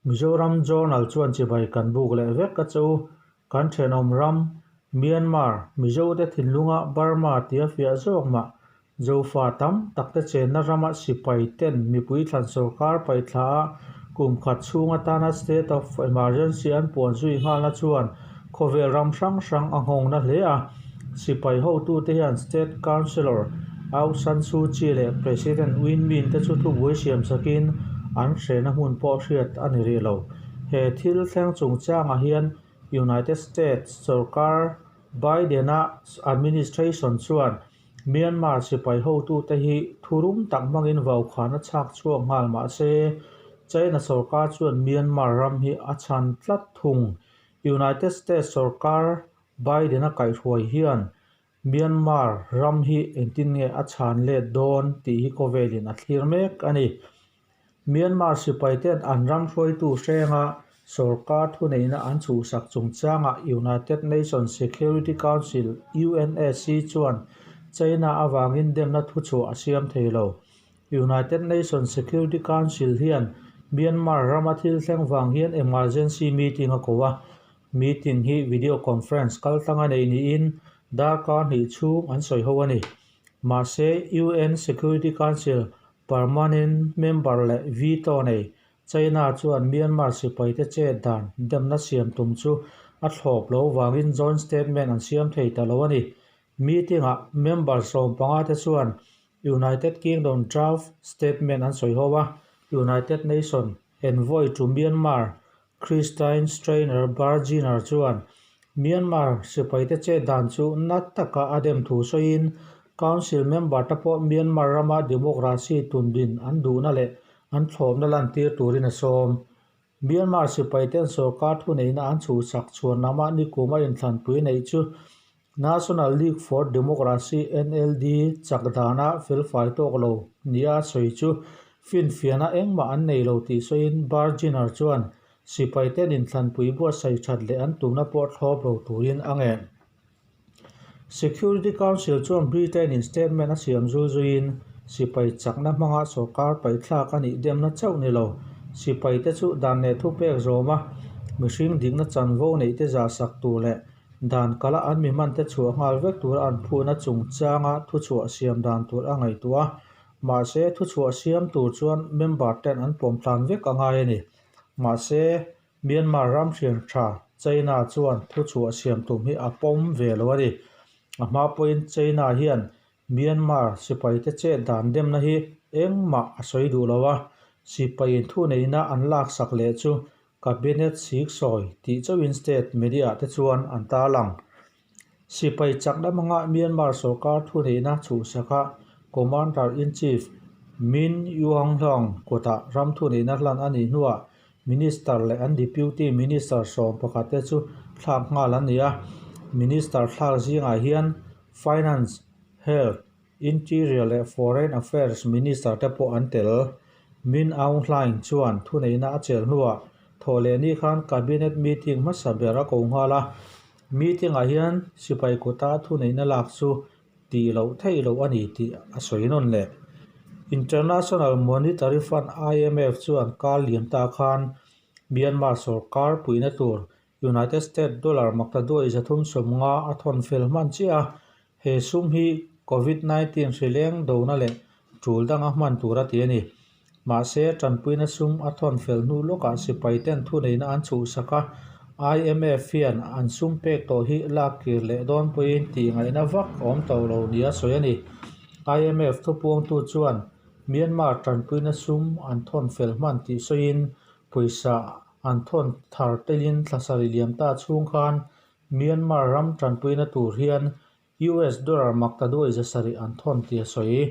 Mizoram Journal chuan chibai kan buk leh vek a chu. Kan thenawm ram, Myanmar, Mizote thinlunga Burma tia fiah zawk mah Zofa tam takte chenna rama sipai ten mipui thlan sorkar paihthla a kum khat chhung atana State of Emergency an puan zui nghalna chuan khawvel ram hrang hrang a nghawngna hle a. Sipai hotute hian State Counsellor Aung San Suu Kyi leh President Win Myint te chu thubuai siam sakin an hrehna hmun pawh hriat a ni rih lo. He thil thleng chungchangah hian United States sorkar Biden-a administration chuan Myanmar sipai hotute hi thurum tak hmangin vaukhana chhak chhuak nghal mah se, China sorkar chuan Myanmar ram hi a chhan tlat thung. United States sorkar Biden-a kaihhruai hian Myanmar ram hi engtin nge a chhan let dawn tih hi khawvelin a thlir mek a ni. Myanmar sipaiten an ram hruaitu hrenga sorkar thuneihna an chhuhsak chungchangah United Nations Security Council, UNSC, chuan China avangin demna thuchhuah a siam thei lo. United Nations Security Council hian Myanmar rama thil thleng vang hian emergency meeting a ko a, meeting hi video conference kaltlanga nei niin darkar hnih chhung an sawi ho a ni. Mahse, UN Security Council Permanent member leh veto nei China chuan Myanmar sipaite chet dan demna siam tum chu a thlawp lo vangin joint statement an siam thei ta lo a ni. Meeting-ah member 15 te chuan United Kingdom draft statement an sawi ho a, United Nation envoy to Myanmar Christine Schraner Burgener chuan Myanmar sipaite chet dan chu na taka a dem thu sawiin Council member te pawh Myanmar rama democracy tundin an duhna leh an thlawpna lantir turin a sawm. Myanmar sipaiten sorkar thuneihna an chhuhsak chhuan lama nikuma inthlanpui neih chu National League for Democracy, NLD, chak dana felfai tawk lo nia sawi chu finfiahna engmah an nei lo tih sawiin Burgener chuan sipaiten inthlanpui buatsaih that leh an tumna pawh thlawp lo turin a ngen. Security Council chuan Britain-in statement a siam zul zuiin sipai chakna hmanga sorkar paihthlak a nih demna chauh ni lo, sipaite chu dan leh thupek zawma mihring dikna chanvo neihte zahsak tur leh Dan kala an mi hmante chhuah nghal vek tura an phuna chungchanga thuchhuah siam dan tur a ngaihtuah a, mahse thuchhuah siam tur chuan member ten an pawm tlan vek a ngai a ni. Mahse, Myanmar ram hrian tha China chuan thuchhuah siam tum hi a pawm ve lo a ni. A hma pawhin China hian Myanmar sipaite chet dan demna hi engmah a sawi duh lo a, sipaiin thuneihna an laksak leh chu Cabinet siksawi tih chauhin state media te chuan an tarlang. Sipai chakna hmanga Myanmar sorkar thuneihna chhuhsaka Commander-in-Chief Min Aung Hlaing kutah ram thuneihna hlan a nih hnuah Minister leh an Deputy Minister 11 te chu thlak nghal an ni a. Minister thlak zingah hian Finance, Health, Interior leh Foreign Affairs Minister te pawh an tel. Min Aung Hlaing chuan thuneihna a chel hnuah Thawhlehni khan Cabinet meeting hmasa ber a ko nghal a. Meeting-ah hian sipai kuta thuneihna lak chu tih loh theih loh a ni tih a sawi nawn leh. International Monetary Fund, IMF, chuan kar liam ta khan Myanmar sorkar puihna tur United States dollar maktaduai 350 a thawn fel hman chiah a, he sum hi Covid 19 hri leng dona leh tul danga hman tur a ti a ni. Mahse, tanpuina sum a thawn fel hnu lawkah sipai ten thuneihna an chhuhsak a, IMF hian an sum pek tawh hi lak kir leh dawn pawhin tih ngaihna vak awm tawh lo nia sawi a ni. IMF thupuangtu chuan Myanmar tanpuina sum an thawn fel hman tih sawiin pawisa An thawn thar telin thla sarih liam ta chhung khan Myanmar ram tanpuina tur hian US dollar maktaduai 700 an thawn tih a sawi.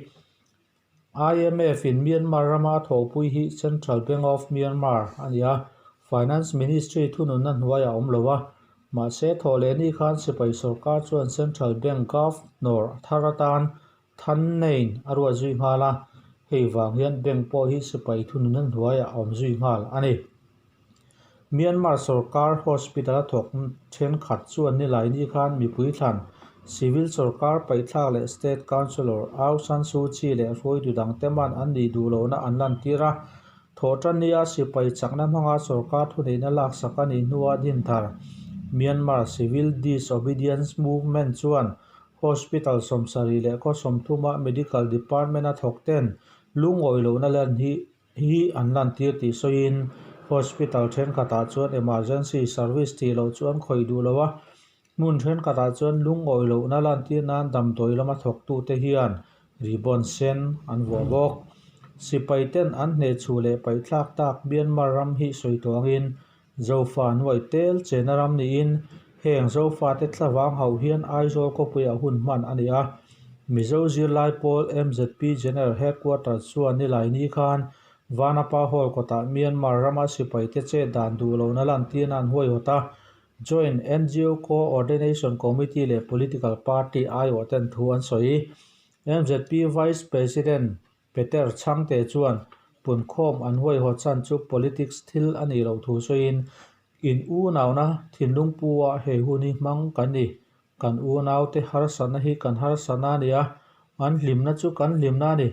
IMF in Myanmar rama a thawhpui hi Central Bank of Myanmar a ni a, Finance Ministry thununna hnuaiah a awm lo a. Mahse, thawhlehni khan sipai sorkar chuan Central Bank Governor thar atan Than Nain a ruat zui nghal a, hei vang hian bank pawh hi sipai thununna hnuaiah a awm zui nghal a ni. Myanmar sorkar hospital-a thawk thenkhat chuan Nilaini khan mipui thlan, civil sorkar paihthlak leh State Counsellor Aung San Suu Kyi leh hruaitu dangte man an nih duh lohna an lantir a. Thawhtannia sipai chakna hmanga sorkar thuneihna laksak a nih hnua dinthar Myanmar Civil Disobedience Movement chuan Hospital 70 leh khaw 30-a Medical Department-a thawkten lungawi lohna lan hi hi an lantir tih sawiin Hospital thenkhatah chuan Emergency Service tih loh chu an khawih duh lo a, hmun thenkhatah chuan lungawi lohna lantir nan damdawi lama thawktute hian ribbon sen an vuah bawk. Sipai ten an hnehchhuh leh paihthlak tak Myanmar ram hi sawi tawh angin Zofa nuai tel chena ram niin heng Zofate thlavang hauh hian Aizawl khawpuiah hun hman a ni a. Mizo zirlai pawl MZP General Headquarters chuan Nilaini khan Vanapa Hall kawtah Myanmar rama sipaite chet dan duh lohna lantirna an huaihawt a, Joint NGO Co-ordination Committee leh Political Party aiawhten thu an sawi. MZP Vice President Peter Chhangte chuan punkhawm an huaihawt chhan chu politics thil a nih loh thu sawiin, In unauna thinlung pu-ah he hun hi hmang kan ni. Kan unaute harsatna hi kan harsatna a ni a, an hlimna chu kan hlimna a ni.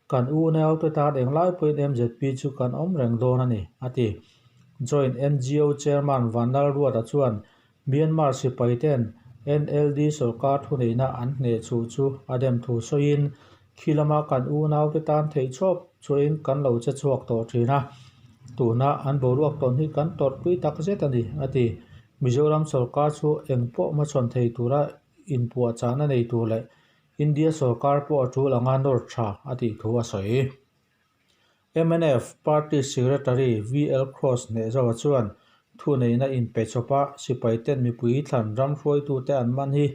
Kan unaute tan englai pawhin MZP chu kan awm reng dawn a ni, a ti. Joint NGO Chairman Vanlalruata chuan Myanmar sipaiten NLD sorkar thuneihna an hneh chhuh chu a dem thu sawiin, Khi lama kan unaute tan theih chawp chuain kan lo che chhuak tawh thin a, tuna an boruak tawn hi kan tawrhpui tak zet a ni, a ti. Mizoram sorkar chu eng pawh hmachhawn thei tura inpuahchahna nei tur leh India sorkar pawh a tul anga nawr tha a tih thu a sawi. Mnf Party Secretary VL Cross Hnehzawa chuan thuneihna inpe chawpa sipaiten mipui thlan ram hruaitute an man hi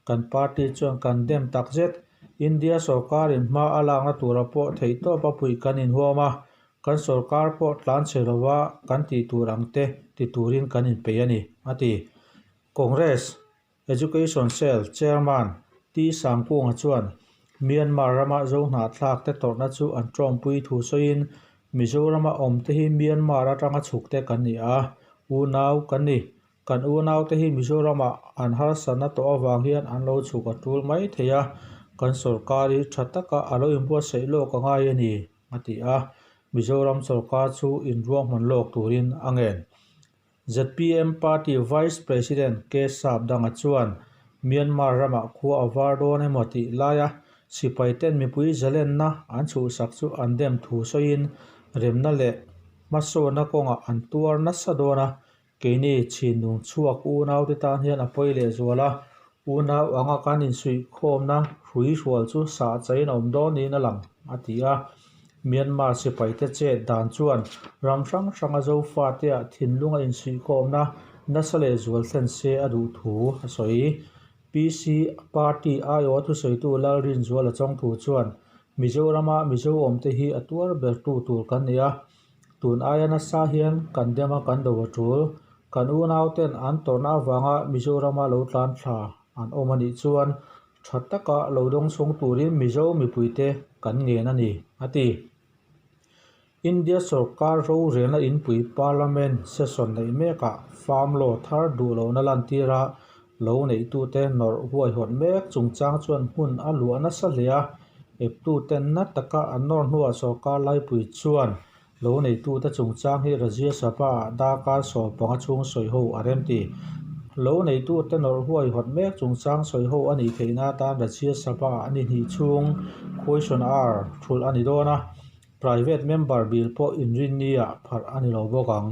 kan party chuan kan dem tak zet. India sorkarin hma a lakna tura pawh theihtawp a puih kan inhuam a, kan sorkar pawh tlanchhe lova kan tih tur ang te ti turin kan inpeih a ni, a ti. Congress Education Cell Chairman T Sangkunga chuan Myanmar rama Zohnahthlak te tawrhna chu an tawngpui thu sawiin, Mizorama awmte hi Myanmar atanga chhukte kan ni a, unau kan ni. Kan unaute hi Mizorama an harsatna tawh avang hian an lo chhuk a tul mai thei a, kan sorkar hi tha taka a lo inbuatsaih lawk a ngai a ni, a ti a. Mizoram sorkar chu inruahman lawk turin a ngen. Zpm Party Vice President K Sapdanga chuan Myanmar ramah khua a var dawn emaw tih laia sipaiten mipui zalenna an chhuhsak chu an dem thu sawiin remna leh hmasawnna kawngah an tuar nasa dawn a, keini chhinlung chhuak unaute tan hian a pawi lehzual a, unau anga kan insuihkhawmna hrui hrual chu sah chaiin a awm dawn niin a lang, a ti a. Myanmar sipaite chet dan chuan ram hrang hranga Zofatea thinlunga insuihkhawmna nasa leh zual thlen se a duh thu a sawi. PC Party aiawha thusawitu Lalrinzuala Chawngthu chuan, Mizorama Mizo awmte hi a tuar bertu tur kan ni a, tun aia nasa hian kan dema kan do a tul. Kan unauten an tawrhna avanga Mizorama lo tlan thla an awm a nih chuan Tha taka lo dawng chhung turin Mizo mipuite kan ngen a ni, a ti. India sorkar rorelna inpui Parliament session neih mekah farm law thar duh lohna lantira lo neihtute nawrh huaihawt mek chungchang chuan hmun a luah nasa hle a, eptuten na taka an nawr hnuah sorkar laipui chuan lo neitute chungchang hi Rajya Sabha-ah darkar 15 chhung sawiho a rem ti. Lo neitute nawrh huaihawt mek chungchang sawiho a nih theihna atan Rajya Sabha-ah ni hnih chhung Question Hour thulh a ni dawn a, private member bill pawh inrinni-ah pharh a ni lo bawk ang.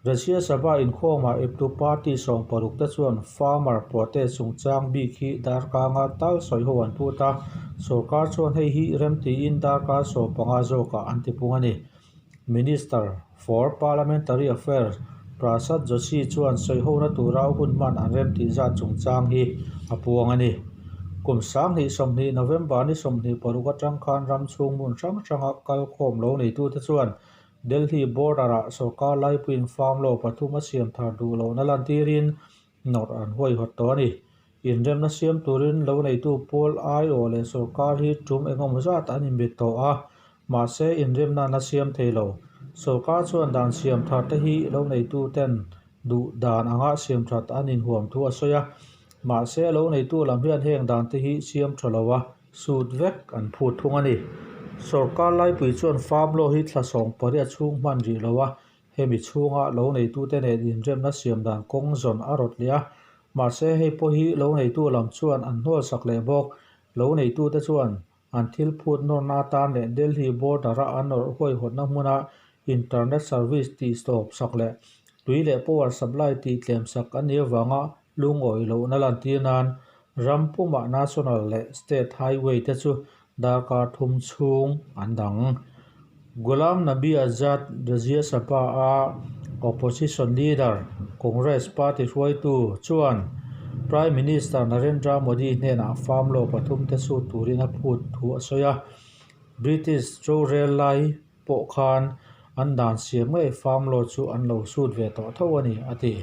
Rajya Sabha inkhawmah eptu party 60 te chuan farmer protest chungchang bik hi darkar nga tal sawiho an phut a, sorkar chuan hei hi remtiin darkar 15 zawkah an tipung a ni. Minister for Parliamentary Affairs Prasad Joshi chuan sawihona tura hun hman an remtih zat chungchang hi a puang a ni. Kum 2020 November ni 26 atang khan ram chhung hmun hrang hranga kalkhawm lo neitute chuan Delhi border-ah sorkar laipuiin farm law pathum a siam thar duh lohna lantirin nawrh an huaihawt tawh a ni. Inremna siam turin lo neitu pawl aiawh leh sorkar hi tum engemaw zat an inbet tawh a, mahse inremna an la siam thei lo. Sorkar chuan dan siam thar te hi lo neitu ten duh dan anga siam that an inhuam thu a sawi a. Mahse, lo neitu lam hian heng dan te hi siam tha lo a, sut vek an phut thung a ni. Sorkar laipui chuan farm law hi thla 18 chhung hman rih lo a, hemi chhunga lo neitute nen inremna siam dan kawng zawn a rawt leh a. Mahse, hei pawh hi lo neitu lam chuan an hnualsak leh bawk. Lo neitute chuan an thil phut nawrna atan leh Delhi border-a an nawrh huaihawtna hmuna internet service tih stop sak leh tui leh power supply tih tlem sak an nih avanga lungawi lohna lantir nan ram pumah national leh state highway te chu darkar thum chhung an dang. Ghulam Nabi Azad Rajya Sabha-a opposition leader Congress party hruaitu chuan Prime Minister Narendra Modi hnenah farm law pathum te sut turin a phut thu a sawi a. British rorel lai pawh khan an dan siam ngei farm law chu an lo sut ve tawh tho a ni, a ti.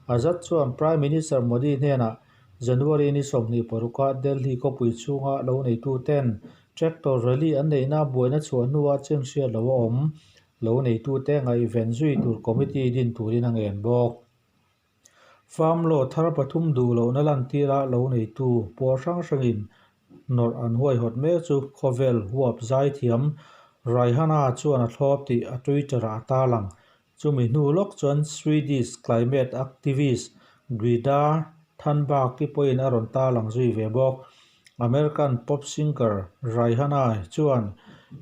Azad chuan Prime Minister Modi hnenah January ni 26-a Delhi khawpui chhunga lo neituten Tractor rally an neihna buaina chhuah hnuah chin hriat lo a awm. Lo neitute ngaihven zui tur committee din turin a ngen bawk. Farm law thar pathum duh lohna lantira lo neitu pawl hrang hrangin nawrh an huaihawt mek chu khawvel huap zaithiam Raihana chuan a thlawp tih a Twitter-ah a tarlang. Chumi hnu lawk chuan Swedish climate activist Greta Thunberg-i pawhin a rawn tarlang zui ve bawk. American pop singer Rihanna chuan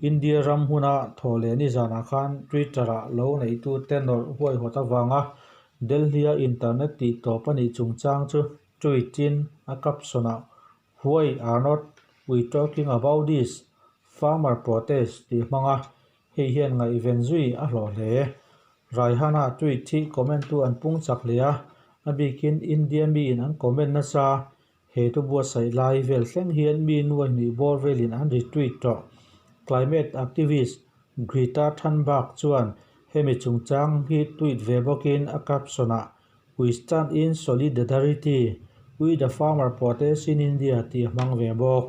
India ram hmuna thaw leh nizanah khan Twitter-ah lo neihtute nawrh huaihawt avanga Delhi-a internet tih tawp a nih chungchang chu tweet-in a caption-ah Why are not we talking about this farmer protest tih hmang a, Hei hian ngaihven zui a hlawh hle. Raihana tweet hi comment tu an pung chak hle a, a bikin India miin an comment nasa. He thu buatsaih lai vel thleng hian mi nuaihnih bawr velin an retweet tawh. Climate activist Greta Thunberg chuan hemi chungchang hi tweet ve bawkin a caption-ah We stand in solidarity with the farmer protest in India tih a hmang ve bawk.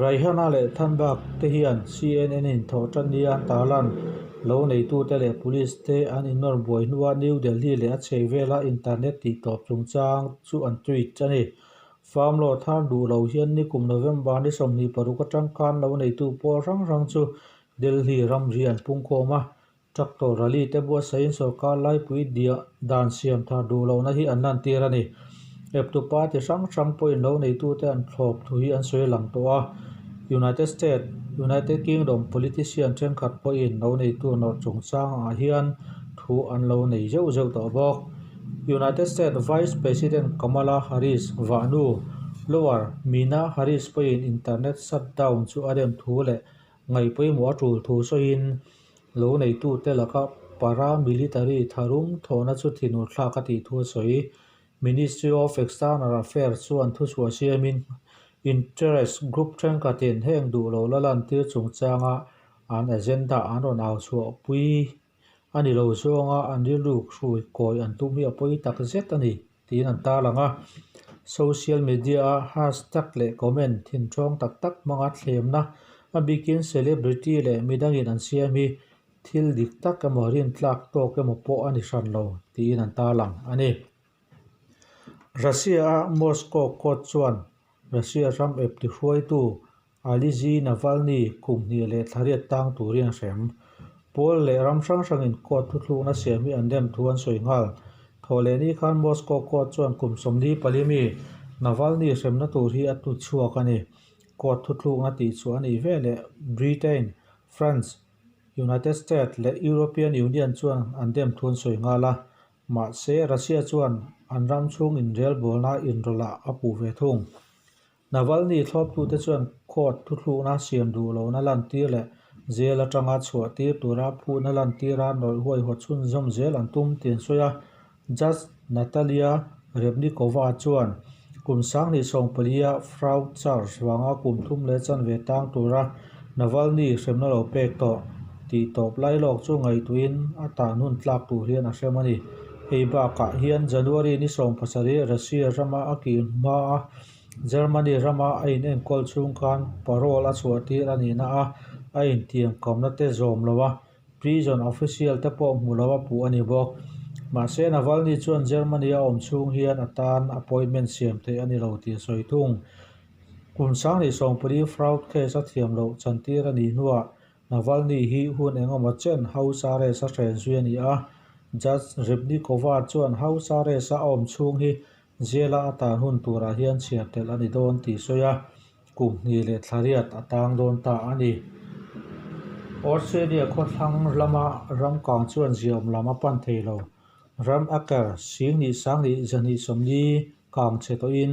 Raihana leh Thunberg te hian CNN in thawhtan nia an tarlan lo neitute leh police te an innawr buai hnua New Delhi leh a chheh vela internet tih tawp chungchang chu an tweet a ni. Farm law thar duh lo hian nikum November ni 26 atang khan lo neitu pawl hrang hrang chu Delhi ramri an pungkhawm a, Tractor rally te buatsaihin sorkar laipui diah dan siam thar duh lohna hi an lantir a ni. Eptu party hrang hrang pawhin lo neitute an thlawp thu hi an sawi lang tawh a. United States, United Kingdom politician thenkhat pawhin lo neitu nawrh chungchangah hian thu an lo nei zeuh zeuh tawh bawk. United States Vice President Kamala Harris vahnu Lower Mina Harris pawhin internet shutdown chu a rem thu leh Ngaih pawimawh a tul thu sawiin lo neitute laka paramilitary tharum thawhna chu thinur thlak a tih thu a sawi. Ministry of External Affairs chuan thuchhuah siamin interest group thenkhatin heng duh lo la lantir chungchanga an agenda an rawn au chhuahpui a ni lo zawnga an rilru hrui kawi an tum hi a pawi tak zet a ni tiin an tarlang a. Social media-a hashtag leh comment thinṭhawng tak tak hmanga thlemna a bikin celebrity leh midangin an siam hi thil dik tak emaw rintlak tawk emaw pawh a ni hran lo tiin an tarlang a ni. Russia-a Moscow court chuan Russia ram epti hruaitu Alexei Navalny kum hnih leh thla riat tang turin a hrem. Pawl leh ram hrang hrangin court thuthlukna siam hi an rem thu an sawi nghal. Thawhlehni khan Moscow court chuan kum 44 mi Navalny hremna tur hi a tut chhuak a ni. Court thuthlukna tih chhuah a nih veleh Britain, France, United States leh European Union chuan an dem thu an sawi nghal a. Mahse, Russia chuan an ram chhung inrelbawlna inrawlh ah a puh ve thung. Navalny thlawptute chuan court thuthlukna siam duh lohna lantir leh jail atanga chhuah tir tura phutna lantira nawlh huaihawt chhunzawm zel an tum tih an sawi a. Judge Natalia Rebnikova chuan kum 2014-a fraud charge vanga kum thum leh chanve tang tura Navalny hremna lo pek tawh tih tawp lai lawk chu ngaihtuahin a tan hun tlak tur hian a hrem a ni. Hei bakah hian January ni 17 Russia rama a kir hma a Germany rama a inenkawl chhung khan parole a chhuah tir a nihna a, a intiamkamna te zawm lo a. Prison official te pawh hmu loa puh a ni bawk. Mahse, Navalny chuan Germany-a awm chhung hian a tan appointment siam theih a ni lo tih a sawi thung. Kum 2014 fraud case a thiam loh chantir a nih hnuah Navalny hi hun engemaw chen house arrest a hren zui a ni a. Judge Rybnikova chuan house arrest a awm chhung hi jail-a a tan hun turah hian chhiar tel a ni dawn tih sawi a. Kum hnih leh thla riat a tang dawn ta a ni. Australia khawthlang lama ram kang chuan ziaawm lam a pan thei lo. Ram acre 22,240 kang chhe tawhin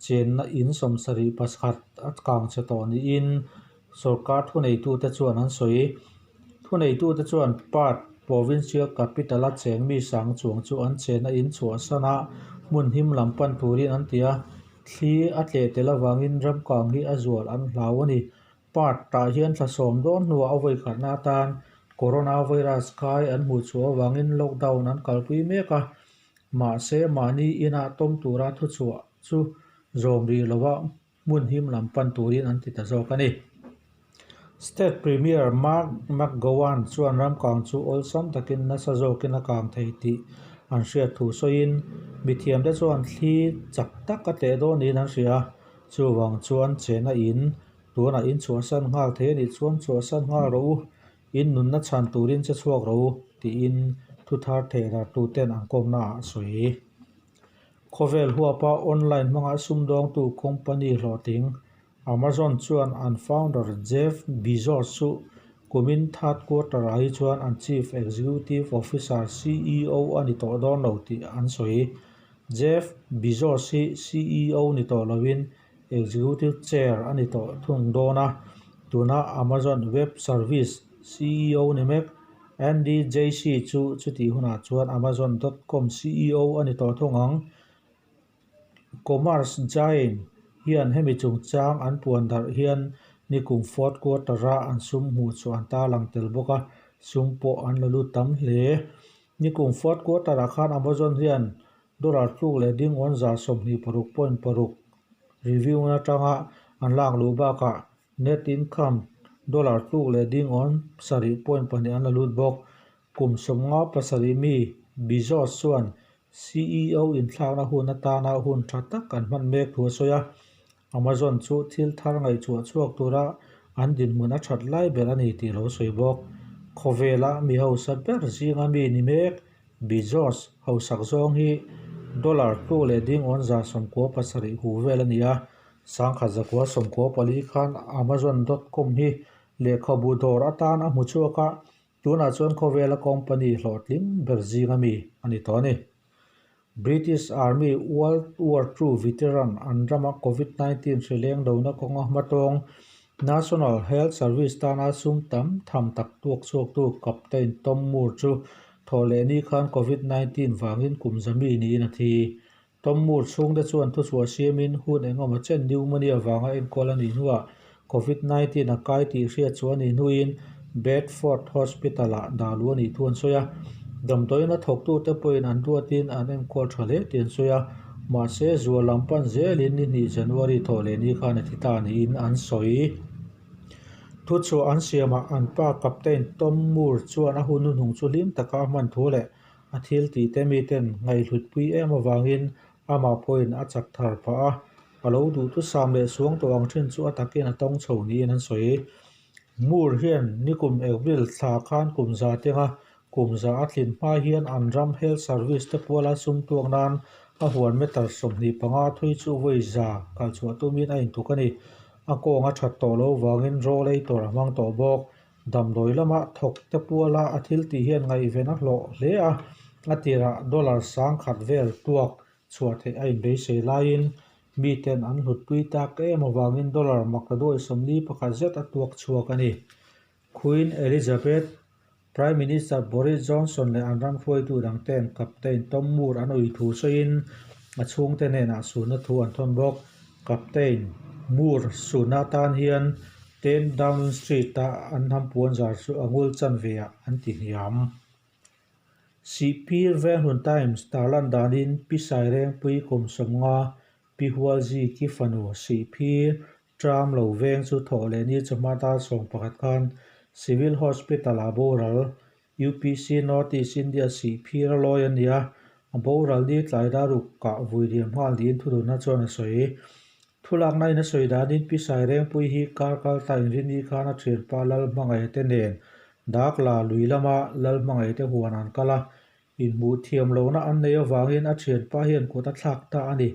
chenna in 71 a kang chhe tawh niin sorkar thuneitute chuan an sawi. Thuneitute chuan Perth provincial capital-a cheng mi sang chuang chu an chenna in chhuahsan a hmun him lam pan turin an ti a. Thli a tleh tel avangin ram kang hi a zual an hlau a ni. Perth-ah hian thla sawm dawn hnuah a vawikhatna atan coronavirus kai an hmuh chhuah avangin lockdown an kalpui mek a. Mahse, mahni inah tawm tura thuchhuah chu zawm rih lova hmun him lam pan turin an ti ta zawk a ni. State Premier Mark McGowan chuan ramkang chu awlsam takin nasa zawkin a kang thei tih an hriat thu sawiin, mithiamte chuan thli chak tak a tleh dawn niin an hria a, chuvang chuan chena in tunah in chhuahsan nghal thei a nih chuan chhuahsan nghal rawh u, in nunna chhan turin che chhuak rawh u, tiin thuthar thehdarhtuten an kawmnaah a sawi. Khawvel huapa online hmanga sumdawngtu company hlawhtling Amazon chuan an founder Jeff Bezos chu kumin third quarter-ah hi chuan an Chief Executive Officer, CEO, a ni tawh dawn lo tih an sawi. Jeff Bezos hi CEO ni tawh loin Executive Chair a ni tawh thung dawn a, tuna Amazon Web Service CEO ni mek Andy Jassy chu chutih hunah chuan Amazon dot com CEO a ni tawh thung ang. Commerce giant hian hemi chungchang an puan darh hian nikum fourth quarter-a an sum hmuh chu an tarlang tel bawk a, sum pawh an la lut tam hle. Nikum fourth quarter-ah khan Amazon hian dollar tluk leh ding awn 26.6 revenue atanga an lak luh bakah net income dollar tluk leh ding awn 7.2 an la lut bawk. Kum 57 mi Bezos chuan CEO inthlakna hun atana hun tha tak an hman mek thu a sawi a. Amazon chu thil thar ngaihchhuah chhuak tura an dinhmun a that lai ber a ni tih lo sawi bawk. Khawvela mi hausa ber zinga mi ni mek Bezos hausak zawng hi dollar tluk leh ding awn 97 hu vel a ni a. 1994 khan Amazon dot com hi lehkhabu dawr atan a hmu chhuak a. Tunah chuan khawvela company hlawhtling ber zinga mi a ni tawh a ni. British Army World War Two veteran an rama Covid 19 hrileng dona kawnga hmatawng National Health Service tana sum tam tham tak tuak chhuaktu Captain Tom Moore chu thawhlehni khan Covid 19 vangin kum za mi niin a thi. Tom Moore chhungte chuan thuchhuah siamin hun engemaw chen pneumonia vanga enkawl a nih hnuah Covid 19 a kai tih hriat chu a nih hnuin Bedford Hospital-ah dah luh a nih thu an sawi a. Damdawiin a thawktute pawhin an ruatin an enkawl tha hle tih an sawi a, mahse zual lam pan zelin ni hnih January thawh leh ni khan a thi ta niin an sawi. Thuchhuah an siamah an pa Captain Tom Moore chuan a hun hnuhnung chu hlim taka a hman thu leh A thil tih te miten ngaihhlutpui em avangin amah pawhin a chak thar phah a, a lo duhthusam leh suang tawh ang thin chu a takin a tawng chho niin an sawi. Moore hian nikum April thla khan kum za tenga kum za a tlin hma hian an ram health service te puala sum tuak nan a huan meter 25 thui chu vawi za kalchhuah tumin a intuk a ni. A kawng a that tawh lo vangin rollator a hmang tawh bawk. Damdawi lama thawk te puala a thil tih hian ngaihven a hlawh hle a, a tirah dollar 1000 vel tuak chhuah theih a inbeisei laiin miten an hlutpui tak em avangin dollar maktaduai 41 zet a tuak chhuak a ni. Queen Elizabeth, Prime Minister Boris Johnson leh an ram hruaitu dangte'n Captain Tom Moore an ui thu sawiin a chhungte hnenah sunna thu an thawn bawk. Captain Moore sunna atan hian 10 Downing Street-a an hnam puan zar chu a ngul chanve ah an ti hniam. Sihphir Venghun Times tarlan danin Pi Sairengpui kum 50 Pi Hualzi ki fanu Sihphir Tram lo veng chu thawh leh ni chawhma dar 11 khan Civil Hospital-ah boral. UPC North East India Sihphir a lawi a ni a, a boral ni tlai daruk kah vui liam nghal niin thudunna chuan a sawi. Thulakna in a sawi danin Pi Sairengpui hi kar kal ta inrini khan a thianpa Lalhmangaih te nen Dakla lui lama Lalhmangaih te huan an kal a, inhmuh thiam lohna an neih avangin a thianpa hian kut a thlak ta a ni.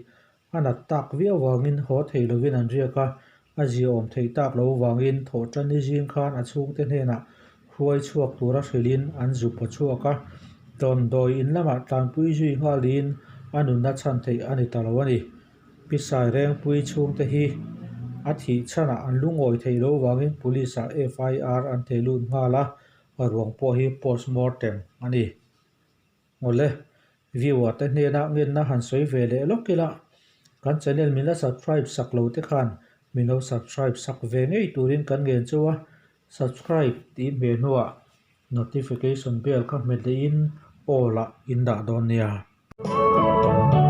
A nat tak viau vangin haw thei lovin an riak a, a ziaawm theih tak lo vangin thawhtanni zing khan a chhungte hnenah hruai chhuak tura hrilhin an zu paw chhuak a, Tawndawi in lamah tlanpui zui nghalin a nunna chhan theih a ni ta lo a ni. Pi Sairengpui chhungte hi a thih chhanah an lungawi theih loh vangin Police ah FIR an thei lut nghal a, ruang pawh hi postmortem a ni. Awle, viewer te hnena ngenna han sawi ve leh lawk ila, kan channel min la subscribe sak lo te khan min lo subscribe sak ve ngei turin kan ngen chauh a, subscribe tih hmeh hnuah notification bell kha hmet lehin all ah in dah dawn nia.